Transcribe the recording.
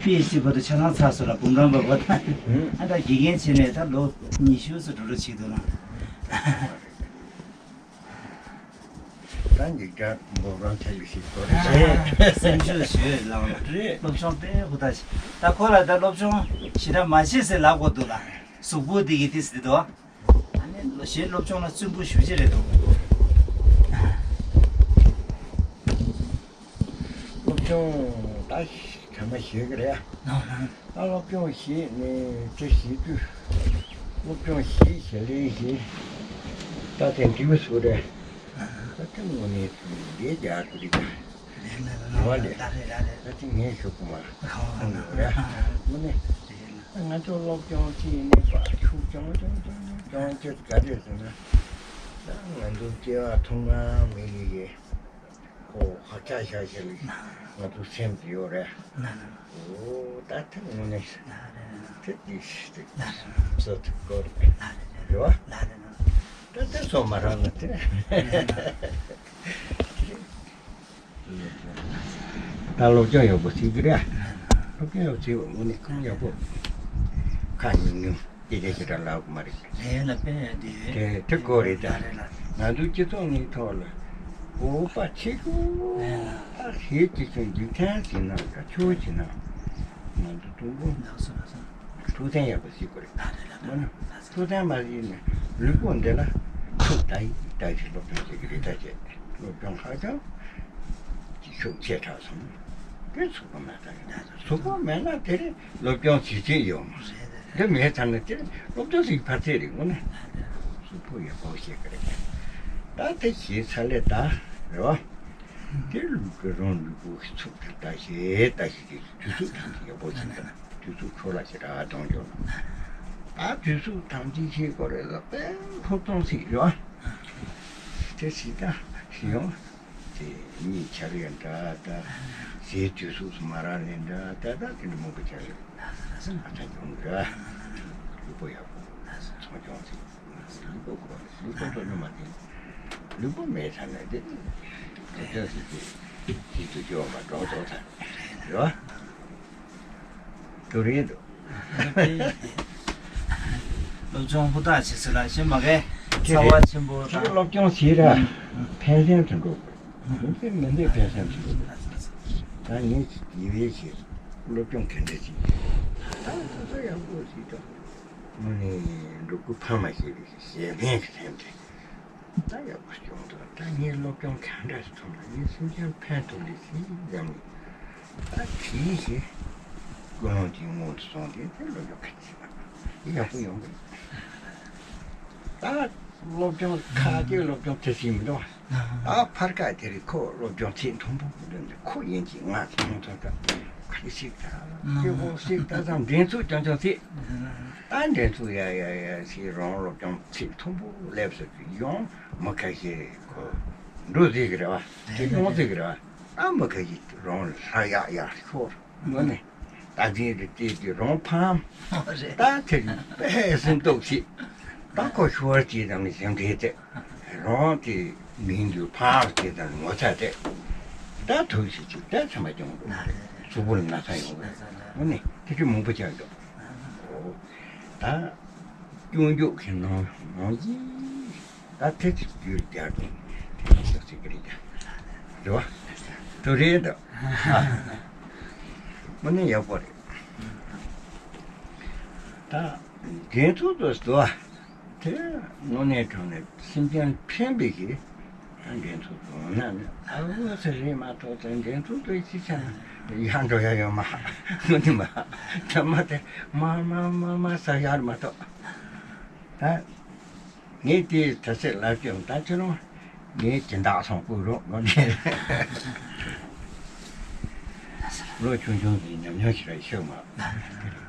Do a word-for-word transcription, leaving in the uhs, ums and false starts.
པི་ཨེཆ་ཌི་བར་དུ་ཆ་ཚང་ཚར་སོང་ལ། འབུམ་རམས་པ་བར་དུ། ཨ་ད་དགེ་རྒན་བྱས་ནས་ད་ལོ་ཉི་ཤུ་ཙམ་འགྲོ་འགྲོ་བྱེད་འདུག་ན། ད་འཇིག་རྟེན་འབུམ་རམས་ཐལ་ཞིག་དགོས་རེད། སེམས་ཤུགས་ཞུ་ལང་ལ། རེད། སློབ་སྦྱོང་དཔེ་ཧུར་ཐག་བྱེད། ད་ཁོ་ལ་ད་སློབ་སྦྱོང་ཞེ་དྲག་མ་བྱེད་ཟེར་ལབ་དགོས་འདུག་ལ། གཟུགས་པོ་འདི་གི་ཏིས་འདི་འདུག་ཨ་ནི་གཞན་སློབ་སྦྱོང་ལ་བརྩོན་པོ་ཞེ་པོ་ཅིག་རེད་འདུག་སློབ་སྦྱོང་ད་ག་མ་ཞིག་རེད། ད་སློབ་སྦྱོང་བྱེད་ནས་དེ་བྱེད་དུས། སློབ་སྦྱོང་བྱེད་བྱེད་ལས་བྱེད། ད་དེ་འདྲི་བ་སུ་རེད། ད་དེ་དངོས་གནས་ལས་རྒྱག་དགོས་རེད། ད་རེད་རེད། ད་དེ་ངས་ཞུ་གི་མ་ཁོང་ཡོད་རེད། དངོས་གནས་ང་ཚོ་སློབ་སྦྱོང་བྱེད་ནས་ཕར་ཤུགས་རྐྱང་རྐྱང་རྐྱང་རྐྱང་བྱེད་ག་རེ་ཟེར་ན། ད་ང་ཚོ་སྐྱེ་བ་ཐོག་མ་མི་ཡི་ཡི་ཁོ་ཧ་ཅང་ཤ་ཤ་ལི་ང་ཚོ་སེམས་ཀྱི་ཡོད་རེད། འོ་ད་དེ་དངོས་གནས་དེ་དེ་ཤི་དེ་བཟོ་ཐུབ་དགོས་རེད། རེད་བ། ད་དེ་བཟོ་མ་རག་ན་དེ། ད་སློབ་སྦྱོང་ཡག་པོ་བྱེད་ཀྱི་རེད། སློབ་སྦྱོང་ཡག་པོ་བྱེད་པ་དངོས་གནས་ཁོང་ཡག་པོ། ཁ་ཉུང་ཉུང་སྐད་ཆ་ཞེ་དྲག་ལབ་དགོས་མ་རེད། རེད་ལ་དཔེ་འདི་དེ་དེ་གོ་རེད་ད། རེད་ལ། ང་ཚོ་སྤྱི་ཚོགས་ནས་ཐོག་ལ་འོ་པ་ཆེ་ཤོས་རེད་ལ། ད་ཞེས་ཅི་ཆུང་འཇིག་རྟེན་ཟིན་ན་ད་ཆོས་ཟིན་ན་ང་ཚོ་ཀྲུང་གོ་ལགས་སོ་ལགས་སོ། ཐུགས་བརྟན་ཡག་པོ་བྱེད་དགོས་རེད། ད་རེད་ལ། མ་ན་ཐུགས་བརྟན་མ་བྱས་ནས་ལུས་པོ་འདི་ལ་ཐུགས་ད་ཡིད་ད་ཞིག་སློབ་སྦྱོང་བྱེད་ཀྱི་རེད། ད་བྱས་སློབ་སྦྱོང་ཧ་ཅང་ཤུགས་ཆེ་དྲགས་སོང་། དེ་གཟུགས་པོ་མེད་ད་ཡིན་ན་གཟུགས་པོ་མེད་ན་དེ་རེད་སློབ་སྦྱོང་བྱེད་ཀྱི་ཡོད་མ་རེད། འདི་མེད་ཚར་ན་དེ་རེད་སློབ་སྦྱོང་ཞིག་ཕར་ཚད་རེད་དངོས་གནས། གཟུགས་པོ་ཡག་པོ་བྱེད་ཀྱི་རེད། ད་དེ་བྱས་ཚར་ལས་ད་རེད་བ། དེ་ལུས་ཀྱི་རང་ལུས་པོ་གི་ཚུགས་ཀྱི་ལྟ་ཞེས་ལྟ་ཞེས་ཀྱི་དུས་ཚོད་ཐམས་ཅད་ཡག་པོ་ཞིག་དང་དུས་ཚོད་འཕྲོ་བརླག་ཞེ་དྲག་གཏོང་རྒྱུ། ད་དུས་ཚོད་ཐམས་ཅད་ཤེས་དགོས་རེད་ལ་དཔེ་ཧུར་ཐོག་ཞིག་ཡོད། དེ་ཞིག་ད་ཞིག་ཡོང་། དེ་གཉིད་ཆར་ཡང་འདྲ་ད། ཟས་དུས་ཚོད་སུ་མ་རག་ལས་འདྲ་ད་ད་དེ་འདྲ་མང་པོ་ཆགས་ཡོད། ང་ཚ་ཡོང་གི་རེད། ལུས་པོ་ཡག་པོ་ཚོང་སྐྱོང་ཞིག་ལུས་པོ་དགོས་རེད། ལུས་པོ་གཙོ་ཆེ་མ་དེ། ལུས་པོ་མེད་ཚར་ན་དེ་ནི་འགྲོ་སྟངས་ཤིག་གི་ཡིད་དུ་འགྱུར་བ་འགྲོ་རྫོགས་ཚར་རེད་བ། དུ་རིང་དུ། སློབ་སྦྱོང་ཧུར་ཐག་བྱེད་ཚུལ་ལ་ཤེས་མ་གས་ཚ་བ་ཆེན་པོ་དང་། སློབ་སྦྱོང་བྱེད་ར་ཕན་སེམས་དུ་འགྲོ་དགོས། མི་ཚེ་མི་འདོད་ཕན་སེམས་དུ་འགྲོ་དགོས། ད་ངས་ཡི་བའི་ཞེས་སློབ་སྦྱོང་ག་འདྲ་བྱེད། ད་སོ་སོ་ཡག་པོ་ཞིག་ཏུ་དངོས་གནས་འགྲོ་ཁུལ་ཕ་མ་ཞེས་པའི་ཞེ་ཕན་གྱི་སེམས་དེ། ད་ཡག་པོ་བྱུང་འདུག་ད་ངས་སློབ་སྦྱོང་གང་འདྲ་ཞིག་ཐོབ་ན་ངས་སེམས་ཅན་ཕན་ཐོགས་ལས་སྲིད་ཡང་མི། ད་གིས་ཞེས་ཀུན་སློང་གི་སྔོན་དུ་སོང་སྟེ་དེ་སློབ་སྦྱོང་ག་ཅི་བྱེད་པ་ཡག་པོ་ཡོང་གི། ད་སློབ་སྦྱོང་ཁ་གཏད་སློབ་སྦྱོང་དེ་ཞིག་མི་འདུག་ད་ཕར་ཁ་དེ་རིང་ཁོ་སློབ་སྦྱོང་ཚིག་མཐོན་པོ་མི་འདུག་ཁོ་ཡིན་གྱི་ང་མཐོང་ཐོས་ད་ག་རེ་ཞིག་ད་སྐྱེ་བོ་ཞིག་ད་ཙམ་འགྲན་ཚུགས་ཀྱང་ཀྱང་ཚིག་ད་འགྲན་ཚུགས་ཡ་ཡ་ཡ་ཞེས་རང་སློབ་སྦྱོང་ཚིག་མཐོན་པོ་སླེབས་སོང་གི་ཡོང་མི་ཁ་ཤས་ཁོ་འགྲོ་ཟིག་གི་རེད་བ། དེ་ཡོང་ཟིག་གི་རེད་བ། ཨ་མི་ཁ་ཤས་རང་ལ་ཡག་ཡག་ཤོར་ངོ་ནས་ད་ཚིག་རེ་བལྟས་ཏེ་རང་ཕམ། ད་དེ་དཔེ་སེམས་སྟོབས་ཤིག་ད་ཁོ་ཤོར་ཅིག་དང་ནི་སེམས་ཁྲལ་ཏེ་རང་དེ་མིང་དུ་ཕམ་ཅིག་དང་ངོ་ཚ་སྟེ་ད་ཐུགས་ཤིག་ཅིག་ད་ཚེ་མ་སྐྱོང་དགོས་གཟུགས་པོ་ལ་ན་ཚ་ཡོང་གི་ངོ་ནས་དེ་ཚོ་མང་པོ་ཆགས་འདུག་ད་སྐྱོན་འཇུག་གི་ནང་ནང་བཞིན་ད་ཐེ་ཚིག་རྒྱུད་རྒྱག་དུས་དེ་ནི་ཤོག་ཚིག་གི་རེད་ཀྱང་རེད་བ། དུ་རེད་དོ། དངོས་གནས་ཡག་པོ་རེད། ད་འགྲན་ཚོགས་དུ་བཟོ་བ་དེ་དངོས་གནས་དྲང་གནས་སེམས་ཅན་ཕན་པའི་གི་འགྲན་ཚོགས་དུ་འོང་ན་ནི་ཨ་འོ་ཚེ་རིང་མ་གཏོགས་ཚེ་འགྲན་ཚོགས་དུ་ཅི་ཆ་ན་ཡར་འགྲོ་ཡ་ཡོད་མ་དངོས་གནས་མ་ད་མ་དེ་མ་མ་མ་མ་ས་ཡར་མ་གཏོགས། ད་ངས་དེའི་ད་ཚེ་ལབ་ཀྱང་ད་ཁྱེད་རང་ངས་སྦྱིན་བདག་སོང་བསྐུར་རོགས་ངོ་ནས་ལོ་ཆུང་ཆུང་གི་ཉམས་མྱོང་ཞིག་ལ་ཤོད་མ།